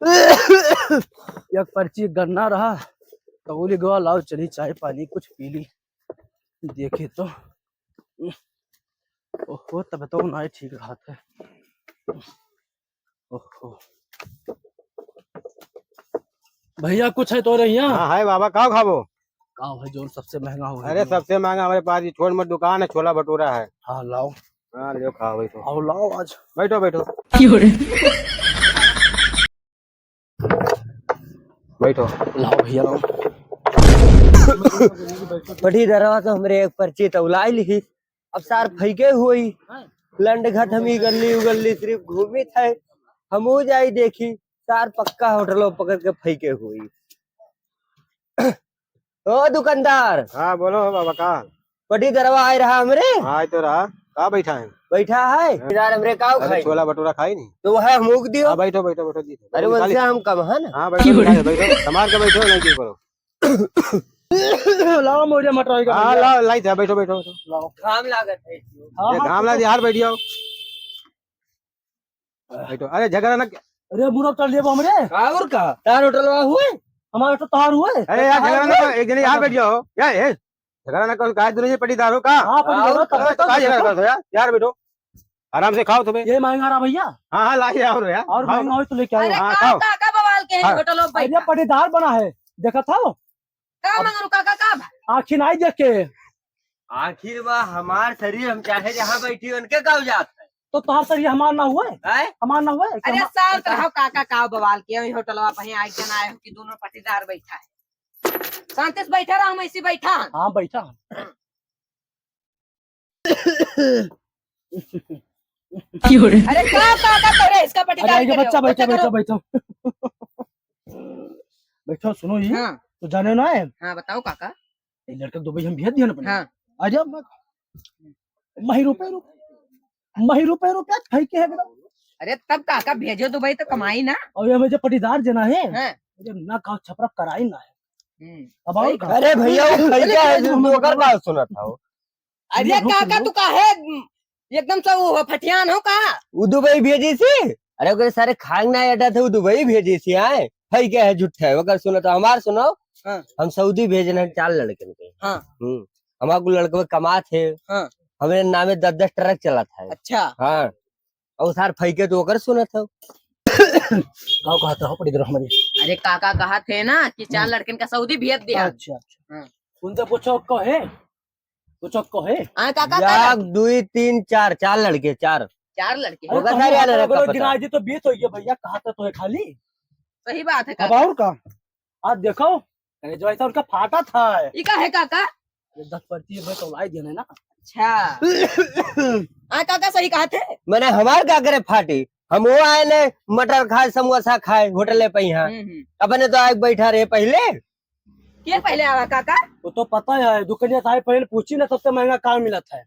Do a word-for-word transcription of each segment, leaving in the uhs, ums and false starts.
एक पर्ची गन्ना रहा, तो बोली, "गवा लाओ, चली चाय पानी कुछ पी ली।" देखे तो, ओहो, तब तो ना ठीक रहा था। ओहो। भइया, कुछ है तो रहिया? हाँ, है बाबा, का खाबो? का है जो सबसे महंगा हो? अरे, सबसे महंगा हमरे पास ये छोट मोट दुकान है, छोला भटूरा है। हाँ, लाओ। हाँ, लियो, खाओ, बैठो। आओ, लाओ आज। बैठो, बैठो। बैठो। लाओ भइया, लाओ। पटीदारवा तो हमरे एक पर्ची तौलाइ लिही। अब सार फैके होई। लंड घाट हम ई गल्ली, उ गल्ली सिर्फ घूमित है। हमहू जाई देखी, सार पक्का होटलो पकड़ के फैके होई। ओ दुकानदार। हाँ, बोलो बाबा, का? पटीदारवा आए रहा हमरे। हाँ, आए तो रहा। का बैठा है? बैठा है। हाँ। पटीदार हमरे का अरे, खाई? छोला भटूरा खाई नहीं? तो वह हमहू के दियो। हाँ, बैठो, बैठो, बैठो जी। अरे, निकाले। उनसे हम कम है ना? हाँ, बैठो, निकाले, बैठो। संभाल के बैठो, नहीं की करो। लाओ, मोजे मटराई का हाँ, भैया। लाओ, लाई था, बैठो, बैठो, बैठो। लाओ। घाम लागत है। हाँ, ये हाँ, घाम बैठो। लाग यार, बैठ जाओ। बैठो। अरे, झगड़ा ना। अरे, बुरा कर लिया हमरे। का और का? तार होटलवा हुए? हमारा तो तार हुए। अरे यार, तार झगड़ा ना हुए? करो, एक जने यहाँ बैठ जाओ। क्या है? झगड़ा ना करो, काहे दोनों ये पटीदार हो का? हाँ, पटीदार हो, अरे, तब तो तो काहे झगड़ा करते हो यार? यार, बैठो। आराम से खाओ तुम्हें। ये महंगा रहा भैया। हाँ, हाँ, ला, ये और यार। और खाओ। महंगा हो तो लेके आओ। अरे, हाँ, का, खाओ। का, का बवाल के है हाँ। होटल में अरे, बैठा? पटीदार बना है, देखा था? का अब मंगरू काका, का बा? आँखी नाई देख के। आखिर बा हमार शरीर, हम चाहे जहाँ बैठी, उनके का जात है? तो तोहार शरीर हमार ना हुए? हैं? हमार ना हुए? अरे, हमार शांत रहो काका, का बवाल के? अभी होटलवा पे आ के ना आए हो कि दोनों पटीदार बैठा है। शांति से बैठा रहो, हम ऐसे बैठा हैं। हाँ, बैठा हैं। अरे का, का, का करे? इसका पटीदार अरे, करे बच्चा, हो, बच्चा, बच्चा, बच्चा, करो। बैठो। बैठो, सुनो ये। हाँ। तो जाने ना है? हाँ, बताओ काका। ये लड़का दुबई हम भेज दिया ना अपने। हाँ। आ जाओ, मैं, मही रुपए, रुपए, मही रुपए, रुपए फेंक के है एकदम। अरे तब काका भेजो दुबई तो कमाई ना। और ये हमें जो पटीदार जना है, हाँ। अरे ना का छपरा कराई ना है। हम्म। अब और सही का? कहा। अरे भैया, वो अरे खैका है, अरे जो ओकर का सुनत हो? अरे हम लोग काका, लोग तू काहे एकदम से वो फटियान हो का? उ दुबई भेजी सी? अरे ओकरे सारे खांग ना अटा थे, उ दुबई भेजी सी आए। है क्या है झूठा है? ओकर सुनो तो हमार सुनो। हाँ। हम सऊदी भेजन है चार लड़कन के। हाँ। हम्म। हमार कुल लड़कवे कमात है। हाँ। हमरे नामे दस दस ट्रक चलत है। अच्छा। हाँ। और सार फैके तो ओकर सुनत हो। का कहत हो पड़ी हमारी? अरे काका कहत है ना कि चार हाँ। लड़कन का सऊदी भेज दिया। अच्छा, अच्छा। हाँ। उनसे पूछो कहे। कुछ कहे? हाँ, काका, का एक, लड़की? दुई, तीन, चार, चार लड़के, चार। चार लड़के? अरे, ओकर तुम सारे हाथ अलग में कपड़ा। गिनाई दी तो बीस हो गया भैया, कहा था तो है खाली। सही बात है, अब काका। और का? आज देखो, अरे, जो ऐसा उनका फाटा था। ई का है, काका? ये दस पर्ची है, मैं तो लाई देने ना। अच्छा। हाँ, काका, सही कहा थे। मैंने हमार का करे फाटी? हम वो आए ने, मटर खाए, समोसा खाए, होटले पे यहाँ। हम्म, हम्म। अपने तो आए बैठा रहे पहले। के पहले आवा काका? वो तो पता है, दुकनिया साहब पहले पूछी ना, सबसे महंगा का मिलत है।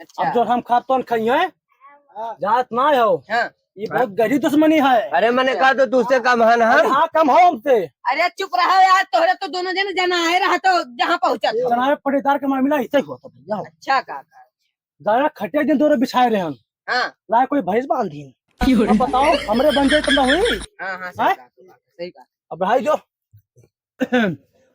अच्छा। अब जो हम खात तौन खाई हैं, जात ना हो। हाँ। ये बहुत गहरी दुश्मनी है। अरे, मैंने कहा तो तुझसे कम है ना हम? अरे हाँ, कम हो हमसे। अरे चुप रहो यार, तोहरे तो दोनों जने जनाए रहा तो जहाँ पहुँचा था। जनाए पटीदार का मामला ऐसे ही होता भैया। अच्छा काका। दादा खटिया दिन दोनों बिछाए रहे हम। हाँ। लाए कोई भैंस बांध दी। अब बताओ, हमरे बन जाए तो ना हुई? हाँ, हाँ, सही हैं? बात है, सही बात। अब भाई जो,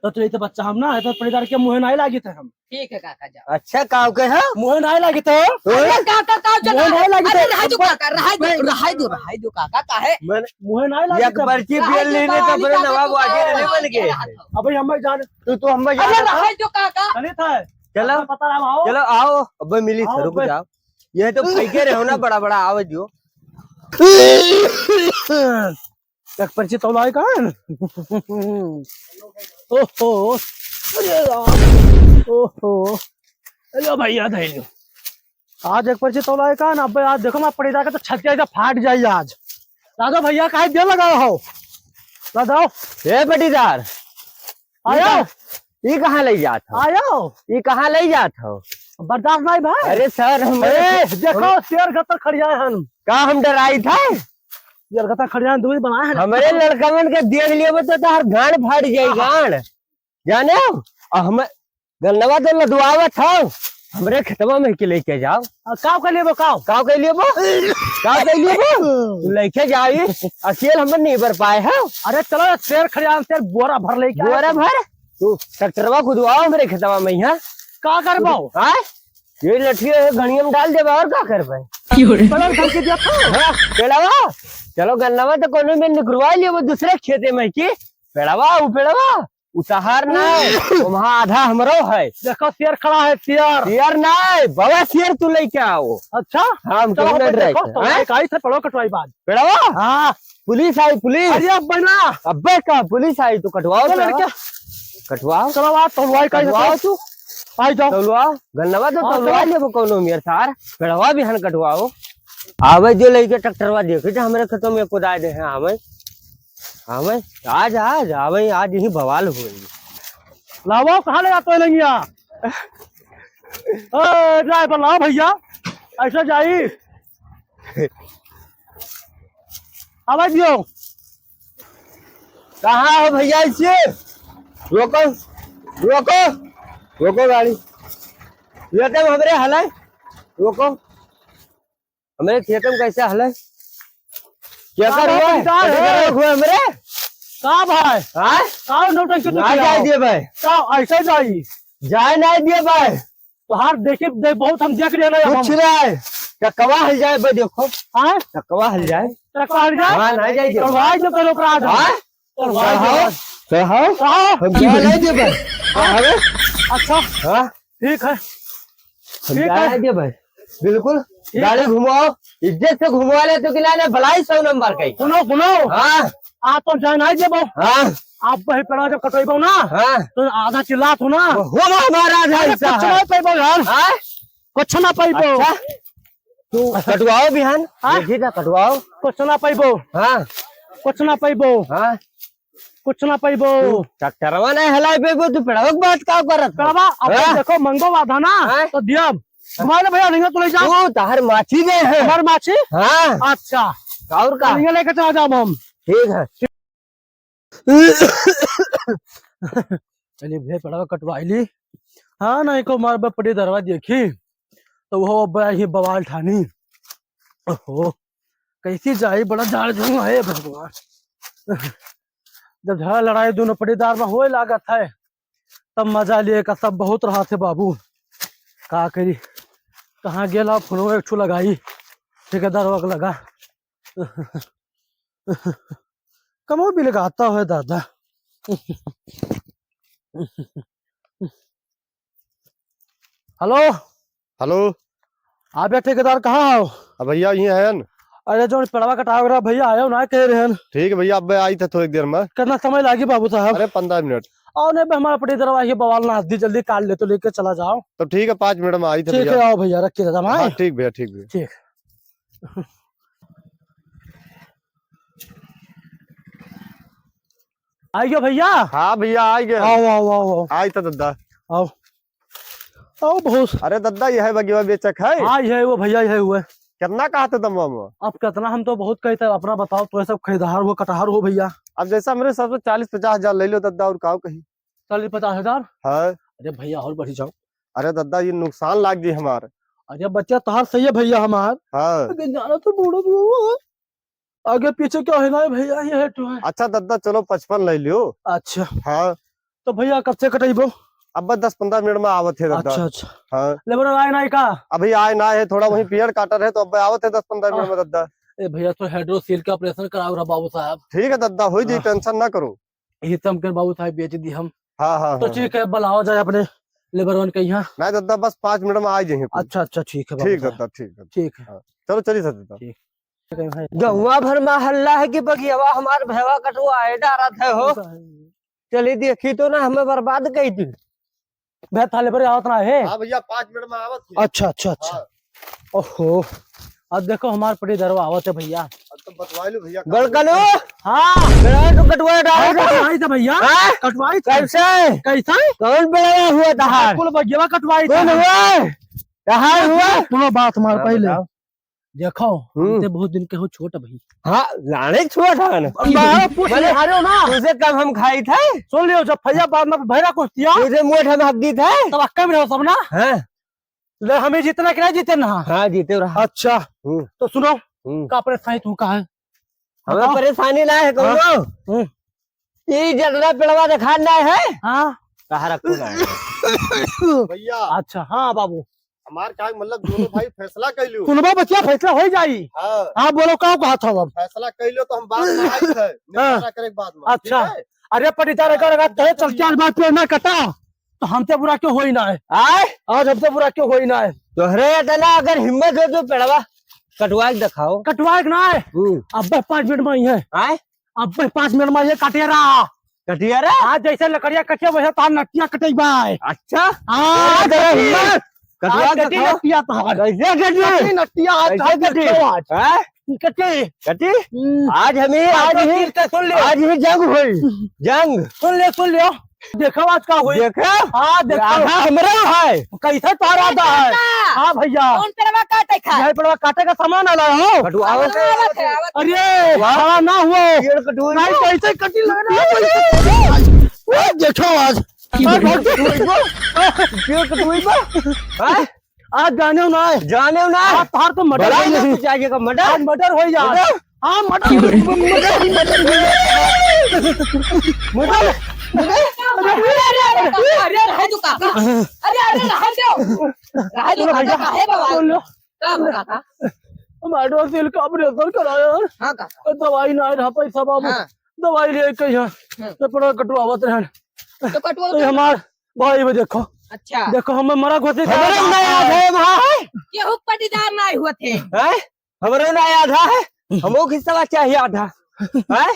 तो तू ये तो बच्चा हम ना, ये तो पटीदार के मुँहे नाहीं लागित है हम। ठीक है काका, जाओ। अच्छा, काव के है? मुँहे नाहीं लागित है। अरे काका, काव चला? मुँहे नाहीं लागित अरे है। रहाई दो काका, रहाई दो, रहाई दो, रहाई दो काका, काहे? मैंने मुँहे नाहीं लागित एक है। पर्ची रहाई बेल दो, लेने तो रहाई बड़े दो, नवाब रहाई वाजिर दो, नहीं बन गए। रहाई दो। अबे हम जान तू, तू हम अरे जान रहाई दो काका। चलित है। चलो। पता रहा, आओ। चलो, आओ। अबे मिली आओ, सर, रुक बे। जाओ। ये तो फैके रहो ना, बड़ा, बड़ा, आओ जो। एक पर्ची तौलाए का है? ओहो, अरे यार, ओहो, अरे भैया, धैर्य। आज एक पर्ची तौलाए का ना, अबे आज देखो ना, पड़ी जाके तो छतिया इधर फाट जाई आज। दादा भैया, काहे देर लगाओ हो? दादा। हे पटीदार, आयो। ई कहाँ ले जात हो? आयो। ई कहाँ ले जात हो? बर्दाश्त नहीं भाई। अरे सर, हम ए, देखो, हम शेर गतर खड़िया है हम। का हम डराई था? शेर गतर खड़िया है, दूरी बनाए हैं। हमरे लड़कवन के देख लियो तो तोहार गांड फाट जाई, गांड। जाने हो? और हम गन्नवा तो लदवावत हो। हमरे खेतवा में के लेके जाओ। आ, काव कर लेबो, काव? काव कर लेबो? काव कर लेबो? तू लेके जाई, अकेल हम नहीं बर पाए हो। अरे चलो, शेर खरियान, शेर बोरा भर लेके आए। बोरा भर? तू ट्रैक्टरवा खुदवाओ हमरे खेतवा में यहाँ। का करबो? हाँ? ये लठिया है, घड़िया में डाल देबा और का करबे? क्यों रे? चलो, धमकी दिया तो। हाँ, पेड़वा? चलो, गन्नवा तो कोनो में निकरवा लियो, वो दूसरे खेते में की। पेड़वा, उ पेड़वा, उ तहार ना है, वहाँ आधा हमरो है। देखो, शेर खड़ा है, शेर। शेर ना है, बड़ा शेर तू लेके आओ। अच्छा? हाँ, हम चलो, तुम भाई, बैठ रहे देखो, थे, तो हैं? भाई, काई से पड़ो कटवाई बात। पेड़वा? हाँ। पुलिस आई, पुलिस। अरे, अब बना। अबे का पुलिस आई, तो कटवाओ, चलो, पेड़वा। लड़के। कटवाओ। चलो, आ, तौलवाई काई से कटवाओ। तू। आई जाओ। तौलवाओ। गन्नवा तो हाँ, तौलवा चलो। लेबो कोनो मेर सार। पेड़वा बिहान कटवाओ। आवे जो लेके ट्रैक्टरवा देखे, जो हमरे खेतों में कुदाए दे हैं, आवे। आवे, आज, आज, आवे, आज यही बवाल होई। लावा, कहाँ ले जातो है लंगिया? ए, ड्राइवर, लाओ भैया, ऐसा जाई। आवा दियो। कहाँ हो भैया, इसे? रोको, रोको, रोको गाड़ी। ये तो हमरे हल है, रोको। हमरे खेत में कैसे हले? क्या का कर हुआ है? पट्टीदार कैसे है? कर हुआ हमरे? का भाई? हाँ? का नौटंकी तू ना किया जाए हो? दिए भाई। का ऐसे जाई? जाए ना दिए भाई। तोहार देखे दे, बहुत हम देख रहे हैं कुछ हम। नहीं। क्या कवा हल जाए भाई, देखो। हाँ? क्या कवा हल जाए? क्या कवा हल जाए? हाँ, ना जाए दिए। तो भाई जो करो अपराध है। हाँ? तो भाई जो चढ़ाओ, है। चढ़ाओ। चढ़ाओ। हम जाए नहीं दिए भाई। हाँ, अरे? अच्छा। हाँ? ठीक है। हम ठीक जाए है। दे भाई, बिल्कुल। ठीक गाड़ी है। घुमाओ, इज्जत से घुमवा ले तो कि ना, ना, भलाई सौ नंबर का ही। सुनो, सुनो। हाँ। आप तो जान आई देबो। हाँ। आप वही पेड़ा जब कटवाइबो ना, हाँ। तो आधा चिल्लात हो ना। वो हमारा आधा अरे, हिस्सा कुछ है। ना पाइबो यार। हाँ? कुछ ना पाइबो। अच्छा, तू कटवाओ बिहान, हाँ? देखी ना, कटवाओ। कुछ ना पाइबो। हाँ। कुछ ना पाइबो। हाँ। कुछ ना पाइबो। तू ट्रैक्टरवा नहीं हलाई पाइबो, तू पेड़वा के बात का करत हो? पेड़वा, अब हाँ? देखो, मंगो वादा ना, हाँ? तो दियब। हमारे भैया नहीं तो ले जाओ। तू तहर माछी दे है। हमार माछी? हाँ। अच्छा। और का? नहीं लेके चला जाओ हम। ठीक है। चलिए भैया, पेड़वा कटवाई ली। हाँ, नहीं को मार बपड़ी दरवा देखी, तो वो अब ही बवाल ठानी। ओहो। कैसी जाई, बड़ा झाड़ झूम है भगवान। जब झगड़ा लड़ाई दोनों पटीदार में होए लागत है, तब मजा लिए का सब बहुत रहा थे बाबू। का करी, कहाँ गेला फोन एक ठू लगाई, ठेकेदार वक लगा। कमो भी लगाता है दादा। हेलो। हेलो। हाँ भैया, ठेकेदार कहाँ हो? अब भैया यहीं हैं। अरे जो पेड़वा कटावे रहा भैया, आयो ना कह रहे हैं। ठीक है भैया, अब मैं आई था थोड़ी देर में। कितना समय लागी बाबू साहब? अरे पन्द्रह मिनट। और नहीं, हमारा पटीदारवा ये बवाल ना दी, जल्दी काट ले तो लेके चला जाओ। तो ठीक है, पाँच मिनट में आई था ठीक भैया। है, आओ भैया, रख के दादा, हाँ, हाँ? ठीक भैया, ठीक भैया। ठीक। आई गयो भैया? हाँ भैया, आई गए। आओ, आओ, आओ, आओ। आई था दादा। आओ। आओ बहुत। अरे दादा, यह बगिया बेचक है? हाँ, यह वो भैया, यह हुआ। कितना कहते दमवा में? अब कितना हम तो बहुत कहते, अपना बताओ, तो सब खरीदार हो, कटहार हो भैया। अब जैसे हमरे सबसे चालीस पचास हजार ले लो दादा, और काव कही? चालीस पचास हजार? हाँ। अरे भैया, और बढ़ी जाओ। अरे दादा, ये नुकसान लाग गई हमार। अरे बच्चा, तोहार सही है भैया हमार। हाँ। लेकिन जाना तो बूढ़ो भी हुआ है। आगे पीछे क्या है ना भैया, ये है तो है। अच्छा दादा, चलो पचपन ले लियो। अच्छा। हाँ। तो भैया कब से कटइबो? अब बस दस पन्द्रह मिनट में आवत है दादा। अच्छा, अच्छा। हाँ। लेबर आए ना का? अभी आए ना है, थोड़ा वहीं पेड़ काटर है, तो अब आवत है दस पन्द्रह मिनट में दादा। ए भैया, तो हाइड्रोसील का ऑपरेशन कराओ रहा बाबू साहब। ठीक है दादा, हो जी, हाँ। टेंशन ना करो। ये तो हमके बाबू साहब बेच दी हम। हाँ, हाँ, तो हाँ, ठीक हाँ। है, बुलाओ जाए अपने लेबर वन के यहाँ। नहीं दादा, बस पाँच मिनट में आ जाइए। अच्छा, अच्छा, ठीक है बाबू ठीक साहब। दादा, ठीक है। ठीक है। हाँ। चलो, चलिए दादा। ठीक। गौवा भर में हल्ला है कि बगियावा हमार भैवा कटवाए डारत है हो। चली देखी तो ना, हमें बर्बाद कई दी। भैया थाले पर आवत ना है। हाँ भैया, पाँच मिनट में आवत है। अच्छा, अच्छा, अच्छा। हाँ। ओहो, अब देखो हमार पटीदारवा आवत है भैया। अब तो बतवा लो भैया। बड़कनो। हाँ। मेरा तो कटवा डाल अरे दो। कटवाई था भैया। हाँ? कटवाई था। कैसे? कैसा? कौन बड़ा हुआ था? कुल बगियावा कटवाई कौन था। हुआ? कहाँ हुआ? सुनो बात हमार हाँ, पहले। बताओ। देखो, हम्म। हमसे बहुत दिन के हो छोट भाई। हाँ, लाने छोट है ना। अब बारह पूछ मैंने ले, हारो ना। तुझे कम हम खाई थे? सुन लियो, जब भैया बाद में भैरा कुछ दिया, तुझे मोट हम हक दी थे? तब अक्का में रहो सब ना। हाँ। ले, हमें जीतना कि नहीं जीतना? हाँ, जीते रहा। अच्छा, हम्म। तो सुनो, हम्म। का परेशानी तू का है? हमें बताओ। परेशानी ना है, हाँ। कौनो। हम्म। ई जतना पेड़वा देखा ना है? हाँ। कहाँ रखो ना है? भैया। अच्छा, हाँ बाबू। हमार का मतलब दोनों भाई फैसला कर लियो। सुनबा बचिया, फैसला हो जाई। हाँ। हाँ, बोलो, का कहत हो अब? फैसला कर लियो तो हम बात में आई है, हाँ। निपटारा करे के बाद में, अच्छा। ठीक है? अरे पटीदार, अगर, अगर तहे चल के आज बात पे ना कटा, तो हमसे बुरा क्यों होई ना है? आय? आज हमसे बुरा क्यों होई ना है? तोहरे इतना अगर हिम्मत हो तो पेड़वा कटवा के दिखाओ। कटवा के ना है? हम्म। अब पाँच मिनट में ही है। आय? अब पाँच मिनट में ये कटिया रहा। कटिया रहा? आज जैसे लकड़िया कटिया वैसे तार नटिया कटेबा है। अच्छा? हाँ, अरे, जरा हिम्मत। कटवा आज के कटी दिखाओ। नटिया तार। कैसे कटी? कटी नटिया आज, कैसे आज कटी? देखो आज। हैं? कटी। कटी? हम्म। आज हमें, आज आज ही, तीर का सुन ले। आज ही जंग होई। जंग। सुन ले, सुन ले। देखो आज का होई। देखो। हाँ, देखो। आधा हमरा है। कैसे तारा आधा है? काका। हाँ भैया। कौन पेड़वा काटे खा? यही पेड़वा काटे का सामान आला हो। कटवाओ। आवत है, आवत है। अरे, वाह। खड़ा ना हुआ। पेड़ कटवाई नहीं, दो। कैसे कटी लग रहा है? वो देखो आज। पेड़ कटवाई दो। पेड़ कटवाई दो। हैं? आज जाने हो ना है। जाने हो ना है। आज तार तो मर्डर बड़ा हो ना जाए। कुछ आगे का मर्डर। आज मर्डर हो जाए। मर्डर? हाँ, मर्डर। मर्डर, मर्डर, मर्डर। मर्डर, मर्डर। अरे, अरे, अरे, अरे, अरे, रहे दो काका। अरे, अरे, रहे दो। रहे दो सुनो काका, भैया, काहे बवाल? सुन लो। का हो काका? हमारे डोर से इनका ऑपरेशन कराया। हाँ काका। और दवाई ना रहा पैसा बाबू। हाँ। दवाई ले के यहाँ। हम्म। तो पड़ा कटवावत रहन। तो कटवाओ तो तो। हमार भाई भी देखो। अच्छा। देखो, हमें मरा घोषित हमारे करता ना है। याद है, वहाँ है। केहू पटीदार ना हुआ थे। हैं? हमरो ना आधा है, हमो हिस्सा चाहिए आधा। हैं?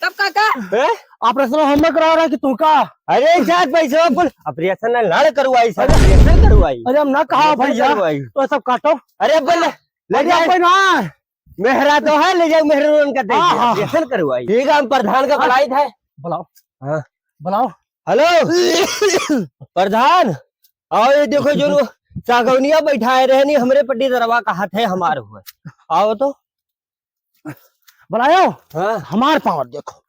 तब काका? हैं? ऑपरेशन हम करा रहे कि तू का? अरे यार, पैसा कुल ऑपरेशन ना लड़ करवाई सर, ऑपरेशन करवाई। अरे हम ना कहा ऑपरेशन भैया, करवाई। तो सब काटो। अरे बोल, ले अरे जाए। अपन ना। मेहरा तो है, ले जाओ मेहरा उनका दे हाँ, दिया, हाँ, ऑपरेशन हाँ। करवाई। ठीक है, हम प्रधान का हाँ। बुलाई था। बुलाओ। हाँ। बुलाओ। हेलो। प्रधान, आओ ये देखो जो नु सागौनिया बैठाए रहे नी, हमरे पट्टीदरवा का हाथ है हमार हुए। आओ तो। बुलायो? हाँ। हमार पावर देखो।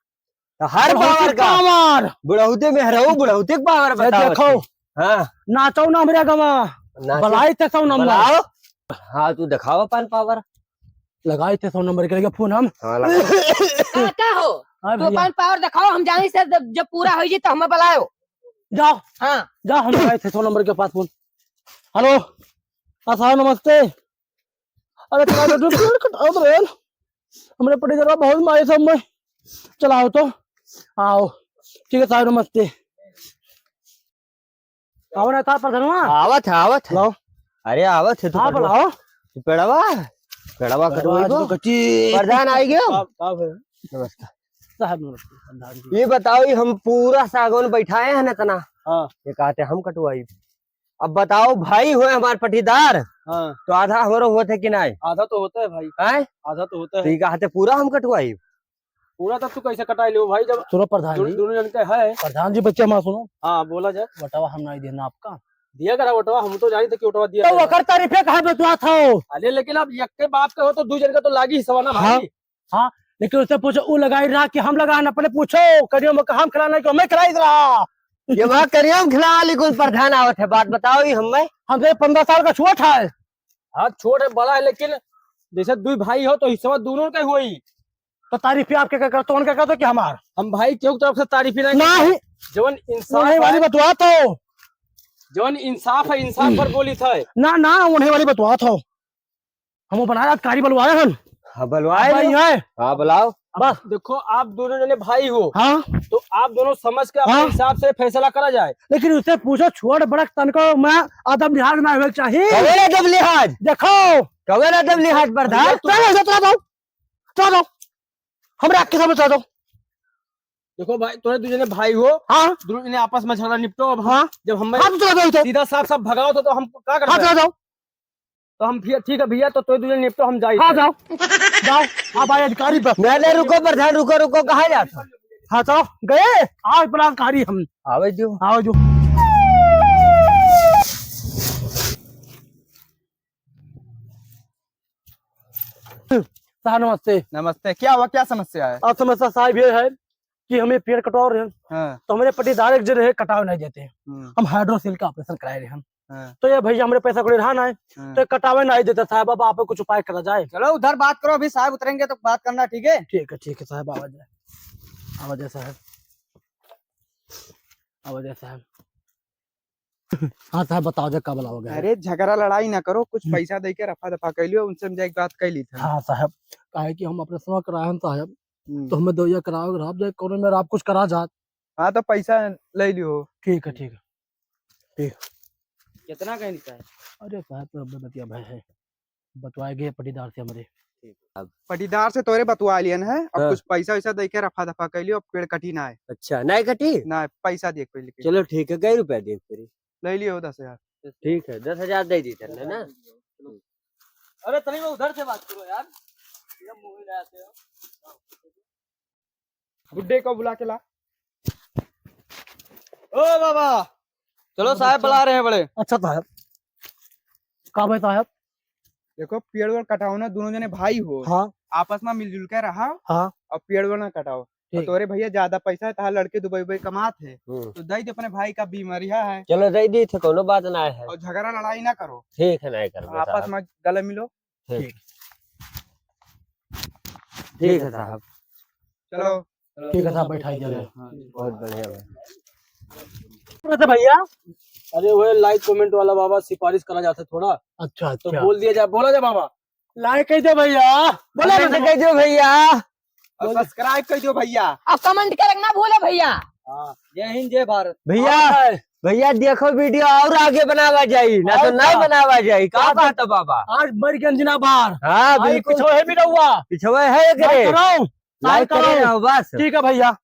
तो हर बुढ़ौती पावर का? पावर। बुढ़ौती में हरऊ, बुढ़ौती के पावर ये बताओ देखो। थे। हाँ। नाचो ना हमरे गवा। नाचो। बुलाई थे सौ नंबर। बुलाओ। हाँ, तू दिखाओ अपन पावर। लगाई थे सौ नंबर के लिए फोन हम। हाँ, लगा। का, का हो? हाँ तू भैया। अपन पावर दिखाओ, हम जानी से जब, जब पूरा हो जाए तो हमें बुलाओ। जाओ। हाँ। जाओ, हम लगाई थे सौ नंबर के पास फोन। हेलो। हाँ साहब, नमस्ते। अरे, चला दो, दो, दो, कट, आओ तो बहन। हमरे पट्टीदरवा बहुत मारे सब में। चलाओ तो। आओ। ठीक है साहब, नमस्ते। आओ ना, था प्रधानवा। आवत है, आवत है। लाओ। अरे, आवत है, तू हाँ, कटवा। बुलाओ। तू पेड़वा, पेड़वा पेड़वा कटवाई आज को। तो कच्ची। प्रधान आई गयो। का, का भइल? नमस्कार। साहब, नमस्ते, प्रधान जी। ये बताओ, ये हम पूरा सागौन बैठाए हैं ना इतना? हाँ। ये कहते हम कटवाई। अब बताओ, भाई होए हमार पट्टीदार, हाँ। तो आधा हमरो होत है कि नाहीं? आधा तो होता है भाई। हैं? आधा तो होता तो है। ये कहते पूरा हम कटवाई? पूरा तब तू कैसे कटाई लेबो भाई, जब सुनो प्रधान दो-, जी। दोनों जन के है। प्रधान जी, बच्चा माँ सुनो। हाँ, बोला जाए। वोटवा हम नहीं देना आपका। दिया करा वोटवा, हम तो जानी थे कि वोटवा दिया तो करा। ओकर तारीफे कहाँ बतुआत हो? अरे लेकिन अब यक्के बाप के हो तो दू जन का तो लागी हिस्सा ना हाँ, भाई। हाँ, लेकिन उससे पूछो, ऊ लगाई रहा कि हम लगाए ना, पहले पूछो, करियो में हम खिलाना कि हमें खिलाई रहा। ये बात करियो हम खिला, लेकिन प्रधान आवत है, बात बताओ ही हमें। हमसे पन्द्रह साल का छोट है। हाँ, छोट है, बड़ा है, लेकिन जैसे दुई भाई हो तो हिस्सा दोनों का ही होई। तो तारीफ ही आपके का करतो, उनका करतो कि हमार? हम भाई केहू तरफ से तारीफ ही नहीं नहीं। करते। जवन इंसाफ नहीं वाली है, बतुआत हो। जवन इंसाफ है, इंसाफ पर बोली था। ना, ना, उन्हें वाली बतुआत हो। हम बनाए आज कारी बलवाए हन। हाँ, बलवाए भाई लो। हैं। हाँ, बुलाओ। बस। देखो, आप दोनों जने भाई हो। हाँ। तो आप दोनों समझ के अपने हाँ। हिसाब से फैसला करा जाए। लेकिन उससे पूछो, छोट बड़क तनको में अदब लिहाज ना होवे के चाहिए। कवन अदब लिहाज? देखो। कवन अदब लिहाज, प्रधान? भैया, तू चलो, चलो, चलो, चलो, चलो। हमरा के समझ चलो। देखो भाई, तोरे दू जने भाई हो। हाँ। दोनों जने आपस में झगड़ा निपटो। अब हम, हाँ। जब हम हाँ, तो चलो, चलो। सीधा साफ साफ भगाओ तो, तो हम का कर हाँ, सकते हैं? चलो, जाओ। तो हम फिर, ठीक है भैया, तो तोरे दू जने निपटो, हम जाई। हाँ, जाओ। जाओ। आप आए अधिकारी पर। नहीं, नहीं, रुको प्रधान, रुको, रुको, कहाँ जात हो? हाँ, चलो, गए। आज बलात्कारी हम। आवे जो। आवे जो। साहब नमस्ते। नमस्ते, क्या हुआ, क्या समस्या है? अब समस्या साहब ये है कि हमें पेड़ कटवा रहे हैं, हाँ। तो हमारे पट्टीदार एक जने हैं, कटाव नहीं देते हैं। हम्म। हम हाइड्रोसील का ऑपरेशन कराए रहे हैं, हाँ। तो ये भइया हमरे पैसा कौड़ी रहा नाहीं, हाँ। तो कटावे नाहीं देते साहब, अब आप कुछ उपाय करा जाए। चलो उधर बात करो, अभी साहब उतरेंगे तो बात करना, ठीक है? ठीक है, ठीक है साहब, आवा जाए, आवा जाए साहब, आवा जाए साहब। हाँ साहब, बताओ जे का बोला हो गया। अरे झगड़ा लड़ाई ना करो, कुछ हम्म। पैसा दे के रफा दफा कर लियो, उनसे हम जाके बात कर ली था। हाँ साहब, काहे कि हम ऑपरेशन कराए हैं साहब, हम्म। तो हमें दवाइयाँ कराओ, आप जाए कौनो में आप कुछ करा जात। हाँ तो पैसा ले लियो। ठीक है, ठीक है, ठीक। कितना का इनका है? अरे साहब, तो अब बतिया भाई है, बतवाए गए पटीदार से हमरे। पटीदार से तोरे बतवा लियन है, अब हाँ। कुछ पैसा वैसा दे के रफा दफा कर लियो, अब पेड़ कटी ना है। अच्छा, नहीं कटी? ना, पैसा दिए पहले के। चलो ठीक है, कै रुपया दिए पड़ी? ले लियो दस हजार। ठीक है, दस हजार दे दी तेरे ना। अरे तनी वो उधर से बात करो यार, ये मुंह ले आते हो। बुड्ढे को बुला के ला। ओ बाबा, चलो साहब बुला रहे हैं बड़े। अच्छा साहब, का भाई साहब? देखो पेड़ वेड़ कटाओ ना, दोनों जने भाई हो, हाँ। आपस में मिलजुल के रहा हाँ। और पेड़ वेड़ ना कटाओ। और ठीक। तोरे भैया ज्यादा पैसा है, तहार लड़के दुबई उबई कमात है, हम्म। तो दे दे अपने भाई का, बीमारिया है। चलो दे दी थे, कोनो बात ना है। और झगड़ा लड़ाई ना करो। ठीक है, नहीं करबे आपस साहब। में गले मिलो। ठीक। ठीक है साहब। चलो। ठीक है साहब, बैठाई चले। हाँ। बहुत बढ़िया भाई। कौन है भैया? अरे वो like comment वाला बाबा, सिफारिश करा जाता थोड़ा। अच्छा, तो अच्छा। बोल दिया जाए, बोला जाए बाबा। Like कर दो भैया। बोला comment ना। कर दो भैया। और subscribe कर दो भैया। और comment करना ना भूलो भैया। हाँ। जय हिंद, जय भारत। भैया, और है। भैया देखो video और आगे बनावा जाई, ना तो और नहीं क्या? बनावा जाई। का आज बात है बाबा? आज मर गंजना बार। हाँ, आज बिल्कुल। पिछवे भी रहुआ। पिछवे है like करे। करो, like like करे करो। रहो बस। ठीक है भैया।